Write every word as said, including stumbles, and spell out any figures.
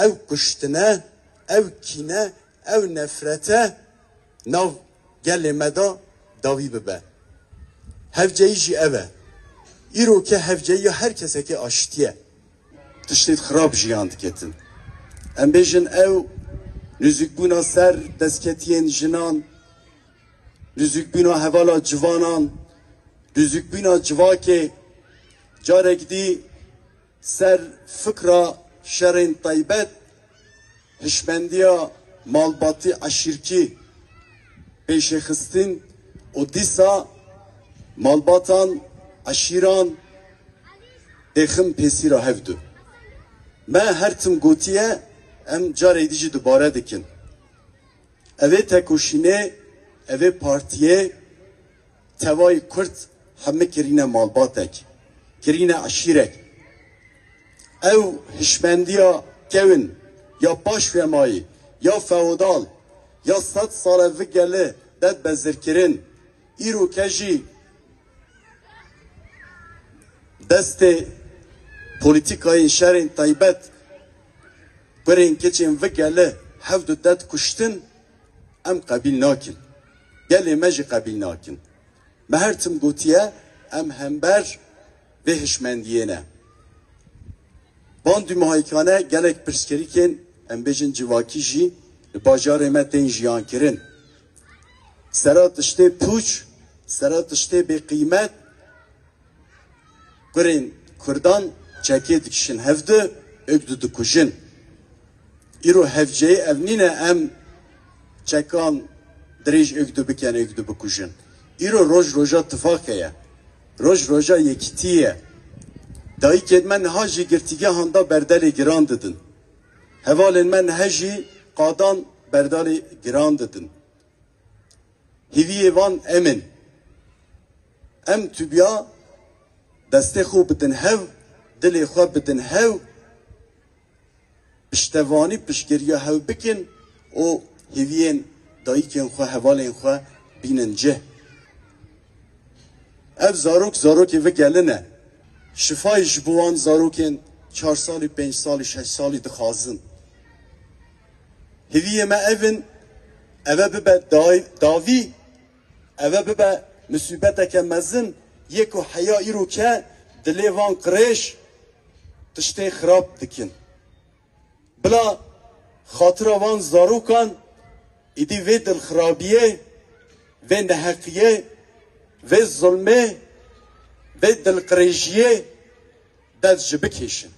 ew kuştine, ew kîne, ew nefrete nav gelê me de dawî bibe. Hevceyî jî ev e. Îroke hevceyiya her kesekê aştî ye. Tiştê xirab jiyan diketin. Em bêjin ew nûzikbûna ser destketiyên jinan, nûzikbûna hevala civanan, nûzikbûna civakê, carek dî ser fikra şerên taybet, hişmendiya malbatî eşîrkî pêşê xistin û dîsa malbatan, eşîran dêxin pêsîra hevdu. Me her tim gotiye, em carê dî jî dubare dikin. Evê tekoşînê, evê partiyê tevayî Kurd hemî kirîne malbatek, kirîne eşîrek. Ew hişmendiya kewin ya paşvemayî, ya feodal, ya sed sale vi geli det bezirkirin, îroke jî destê polîtîkayên şerên taybet kurên keçên vi geli hevdu det kuştin, em qebîl nakin. Gelê me jî qebîl nakin. Me her tim gotiye, em hember vê hişmendiyê ne. Van dûmahîkane gelek pirsgirêkên, em bêjin civakî jî li bajarê me tên jiyankirin. Sera tiştê pûç, sera tiştê bêqîmet, kurên Kurdan çekê dikişin hevdu, êk du dikujin. Îro hevceyê ev nîne em çekan dirêj êk du bikin, êk du bikujin. Îro roj roja tifaqê ye. Roj roja yekîtiyê ye. Dayikên me niha jî girtîgehan de berdelê giran didin. Hevalên me niha jî qadan berdelê giran didin. Hêviyê van em in. Em tûbiya destê xwe bidin hev, dilê xwe bidin hev, piştevanî, piştgiriya hev bikin û hêviyên dayikên xwe, hevalên xwe bînin cih. Ev zarok, zarokê vi gelin e. Şifayê ji bo wan zarokên çar salî, pênc salî, şeş salî dixwazin. Hêviyê me ev in, eve bibe day-, dawî, eve bibe misûbeteke mezin, yê ku heya îroke dilê van qirêj tiştê xirab dikin. Bila xatira van zarokan êdî vê dilxirabiyê, vê neheqiyê, vê zulmê, vê dilqirêjiyê dest ji bikêşin.